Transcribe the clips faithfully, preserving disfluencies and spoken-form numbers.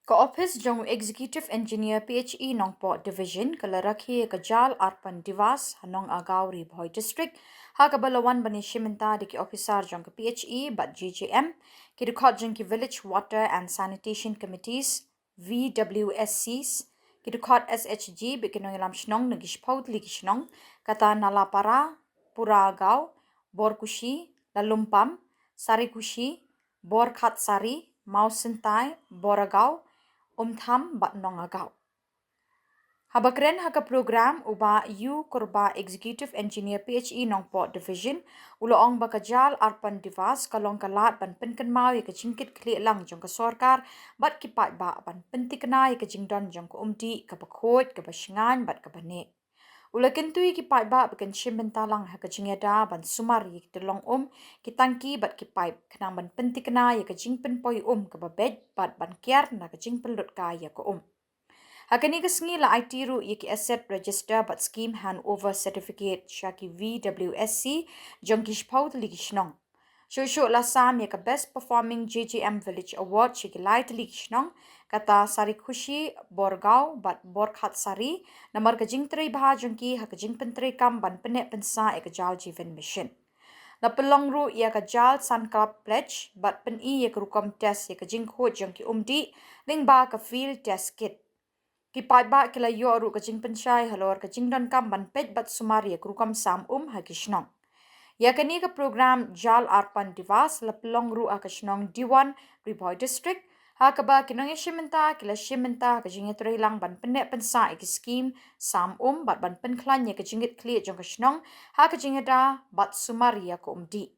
Ka ophis jong u Executive Engineer P H E Nongpoh Division ka la rakhe ïa ka Jal Arpan Diwas ha Nongagaon, Ri Bhoi District, ha kaba la wan ban ïashim bynta da ki ophisar jong ka P H E bad J J M, ki dkhot jong ki Village Water and Sanitation Committees, V W S Cs, ki dkhot S H G bad ki nongïalam shnong na ki shiphew tylli ki shnong, kata Nalapara, Puragaon, Borkushi, Lalumpam, Sarikushi, Borkhatsari, Mawsyntai, Boragaon, Umtham bad Nongagaon. Haba kren ha ka program, u Bah U Kurbah, Executive Engineer P H E Nongpoh Division, u la ong ba ka Jal Arpan Diwas ka long ka lad ban pynkynmaw ïa ka jingkitkhlieh lang jong ka sorkar bad ki paidbah ban pynthikna ïa ka jingdon jong ka umdih kaba khuid, kaba shngaiñ bad kaba neh. U la kyntu ïa ki paidbah ba kin shim bynta lang ha ka jingïada ban sumar ïa ki tyllong um, ki tangki bad ki paip, khnang ban pynthikna ïa ka jingpynpoi um kaba beit bad ban kiar na ka jingpynlut kai ïa ka um. Ha kane ka sngi la aiti ruh ïa ki asset register bad scheme handover certificate sha ki V W S C jong ki shiphew tylli ki shnong. Shuh shuh la sam ïa ka Best Performing J J M Village Award sha ki lai tylli ki shnong, kata Sarikhushi, Borgaon bad Borkhatsari, namar ka jingtrei bha jong ki ha ka jingpyntreikam ban pynneh pynsah ïa ka Jal Jeevan Mission. La pynlong ruh ïa ka Jal Sankalp Pledge bad pyni ïa ka rukom test ïa ka jingkhuid jong ki umdih lyngba ka Field Test Kit. Ki paidbah ki la ïoh ruh ka jingpynshai halor ka jingdonkam ban peit bad sumar ïa ka rukom sam um ha ki shnong. Ïa kane ka program Jal Arpan Diwas la pynlong ruh ha ka shnong Diwan, Ri Bhoi District, ha kaba ki nongïashim bynta ki la shim bynta ha ka jingïatreilang ban pynneh pynsah ïa ki skim sam um bad ban pynkhlaiñ ïa ka jingkitkhlieh jong ka shnong ha ka jingïada bad sumar ïa ka umdih.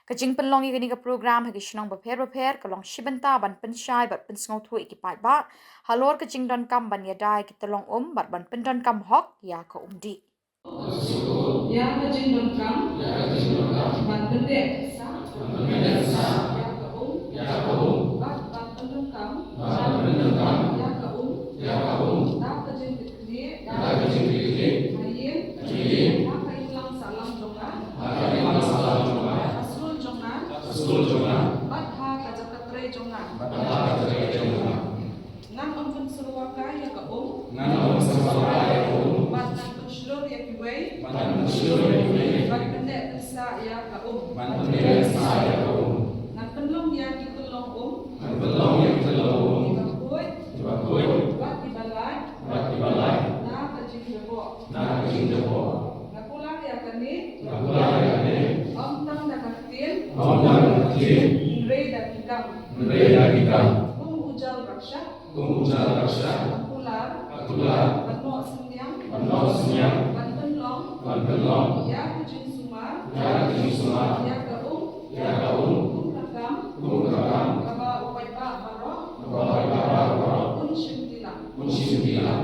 Ka jingpynlong ïa kane ka program ha ki shnong bapher bapher ka long shi bynta ban pynshai bad pynsngewthuh ïa ki paidbah halor ka jingdonkam ban ïada ïa ki tyllong um bad ban pyndonkam hok ïa ka umdih. Ïa ka jingdonkam ban pynneh pynsah ïa ka um bad ban pyndonkam ïa ka um da ka jingkitkhlieh ha ïing, ha ka imlang sahlang jong nga, ha ka imlang sahlang jong nga, ha ka skul jong nga, ha ka skul jong nga, bad ha ka jaka trei jong nga, bad ha ka jaka trei jong nga. Ngan ym pynsyrwa kai ïa ka um, ngan ym pynsyrwa kai ïa ka um, bad ngan pynshlur ïa kiwei, bad ngan pynshlur ïa kiwei, ban pynneh pynsah ïa ka um, ban pynneh pynsah ïa ka um. Ngan pynlong ïa ki tyllong um, ngan pynlong ïa ki tyllong um, kiba khuid, kiba khuid, bad kiba lait, bad kiba lait, na ka jingjaboh, na ka jingjaboh. Nga kular ïa kane, nga kular ïa kane, ym tang da ka ktien, ym tang da ka ktien, hynrei da ki kam, hynrei da ki kam. Kum u Jal Rakshak, kum u Jal Rakshak, nga kular, nga kular, ban noh synñiang, ban noh synñiang, ban pynlong, ban pynlong, ïa ka jingsumar, ïa ka jingsumar, ïa ka um, ïa ka um, kum ka kam, kum ka kam, kaba u paidbah baroh, kaba u paidbah baroh un shim kti lang, un shim kti lang.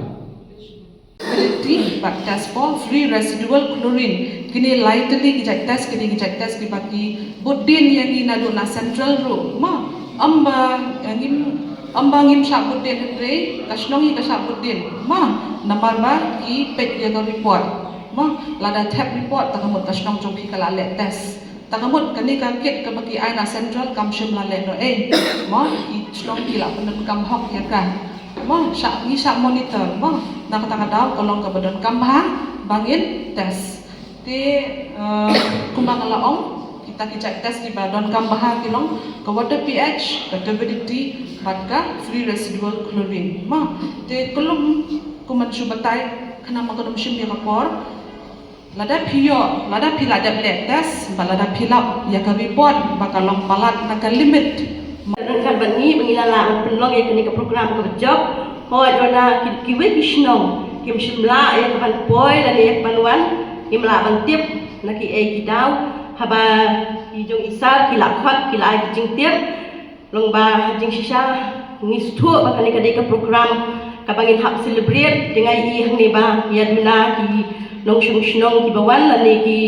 Ability bad test for free residual chlorine. Kine lai tylli ki jait test, kine ki jait test kiba ki bud dien ïa ngi naduh na central ruh. Ma, ym ba, eh, ngim, ym ba ngim shah bud dien, hynrei ka shnong hi ka shah bud dien. Ma, namar ba ki peit ïa ka report. Ma, lada thep report, ta ka mut ka shnong jong phi ka la leh test. Ta ka mut kane ka kit kaba ki ai na central kam shym la leh noh ei. Mo, ki shnong ki la pyndonkam hok ïa ka. Mo, shah, ngi shah monitor, mo, na kata ka daw ka long kaba donkam bha ba ngin test. Te, eh, kumba nga la ong, kita ki jait test kiba donkam bha ki long ka water pH, ka turbidity, bad ka free residual chlorine. Mo, te ka long kumban shu batai, khnang ba kan ym shim ïa ka por. Lada phi ïoh, lada phi la dep leh test, bad lada phi lap ïa ka report ba ka long palat na ka limit. Ryngkat bad ngi ba ngi la lah ban pynlong ïa kane ka program kaba jop. Hooid, lada ki, kiwei ki shnong kim shym lah ïa ka ban poi lane ïa ka ban wan, ngim lah ban tip na kiei ki daw. Haba ki jong i sir ki la khot, ki la ai ki jingtip. Long ba ha jingshisha ngi sngewthuh ba kane ka dei ka program kaba ngin hap celebrate, te nga ïohi hangne ba ïa duna ki nongshong shnong kiba wan lane ki,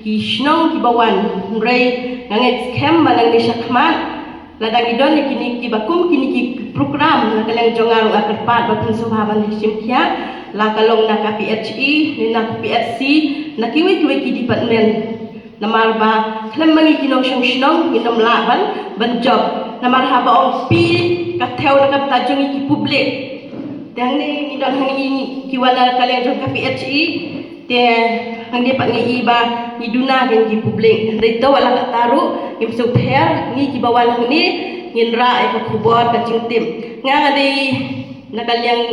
ki shnong kiba wan. Hynrei nga ngeit skhem ba nangne shakhmat lada ngi don ïa kine kiba kum kine ki program, na ka liang jong nga ruh nga kyrpad ba pynsngewbha ban ïashim khia, la ka long na ka P H E ne na ka P H C, na kiwei kiwei ki department. Namar ba khlem ma ngi ki nongshong shnong ngin ym lah ban, ban jop. Namar haba ong phi Ka thew na ka bynta jong ngi ki public. Te hangne ngi don hangne ki wan na ka liang jong ka P H E. Te hangne pat ngi i ba ngi duna ïa ki public. Hynrei to wat la katta ruh ngim sngewpher, ngi kiba wan hangne ngin rah ïa ka khubor ka jingtip. Nga nga dei na ka liang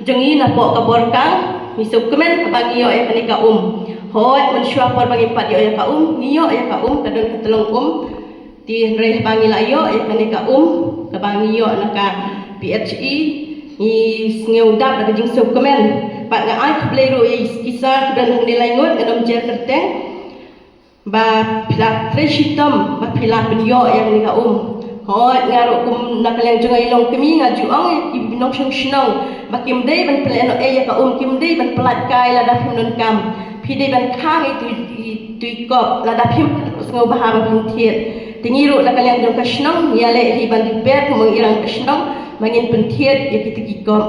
jong ngi napoh ka Borkang, ngi sngewkmen kaba ngi ïoh ïa kane ka um. Hooid, mynshuwa por ba ngim pat ïoh ïa ka um, ngi ïoh ïa ka um, ka don ka tyllong um. Te hynrei haba ngi la ïoh ïa kane ka um kaba ngi ïoh na ka P H E, ngi sngew dap da ka jingsngewkmen. Bad nga ai khublei ruh ïa ki sir kiba don hangne laingut, ngan ym jer kyrteng, ba phi la trei shitom ba phi la pynïoh ïa kane ka um. Hooid, nga ruh kum na ka liang jong nga i long kmie, nga ju ong ïa ki nongshong shnong ba kim dei ban pynlehnohei ïa ka um, kim dei ban pynlait kai lada phim donkam. Phi dei ban khang ïa itu i, itu i kop lada phim sngewbha ba phin thied. Te ngi ruh na ka liang jong ka shnong ngi ïaleh hi ban dih pet, kumba ngi rang ka shnong ba ngin pynthied ïa kita ki kop.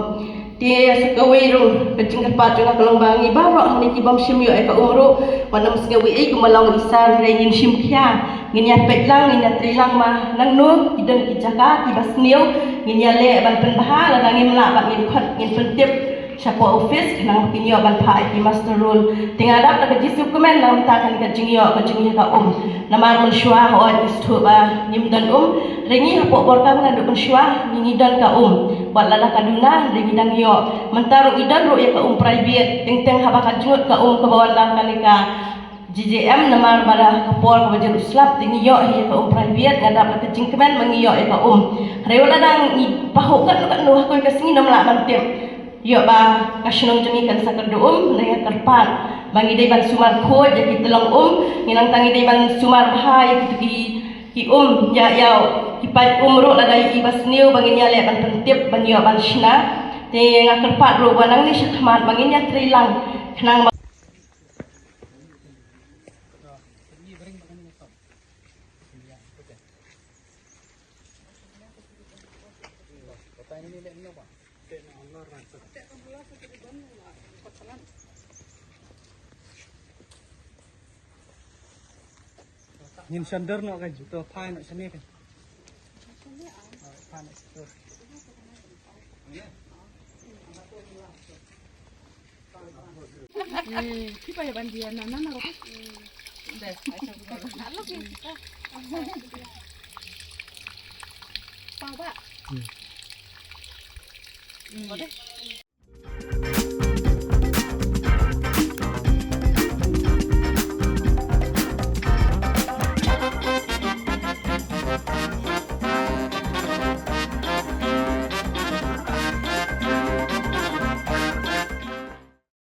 Te sa kawei ruh ka jingkyrpad jong nga ka long ba ngi baroh hangne ki bym shym ïoh ïa ka um ruh, wat nym sngew ei ei kumba long i sir, hynrei ngin shim khia, ngin ïa peit lang, ngin ïa trei lang ba nangno ki don ki jaka kiba sniew, ngin ïaleh ban pynbha, lada ngim lah bad ngin khot, ngin pyntip shapoh office khnang ba kin ïoh ban phah ïa ki muster roll. Te nga dap da ka jingsngewkmen na ka bynta kane ka jingïoh ka jingïoh ka um. Namar mynshuwa hooid ngi sngewthuh ba ngim don um. Hynrei ngi hapoh Borkang naduh mynshuwa ngi, ngi don ka um. Wat lada ka duna hynrei ngi dang ïoh. Mynta ruh ngi don ruh ïa ka um private. Teng teng haba ka jngut ka um kaba wan da kane ka J J M, namar ba da ka por kaba jia ruh slap te ngi ïoh hi ïa ka um private, nga dap da ka jingkmen ba ngi ïoh ïa ka um. Hynrei wat lada ngi pahuh katno katno ha kawei ka sngi ngim lah ban tip. Ïoh ba ka shnong jong ngi kan sa kyrduh um, hynrei nga kyrpad ba ngi dei ban sumar khuid ïa ki tyllong um, ngi nangta ngi dei ban sumar bha ïa ki, ki, ki um, ïa, ïa ki paip um ruh lada i ba sniew ba ngin ïaleh ban pyntip ban ïoh ban shna. Te nga kyrpad ruh ba nangne shakhmat ba ngin ïa trei lang khnang ba Ngin shon dur noh kan, to phai noh shane kan. Phai noh shane.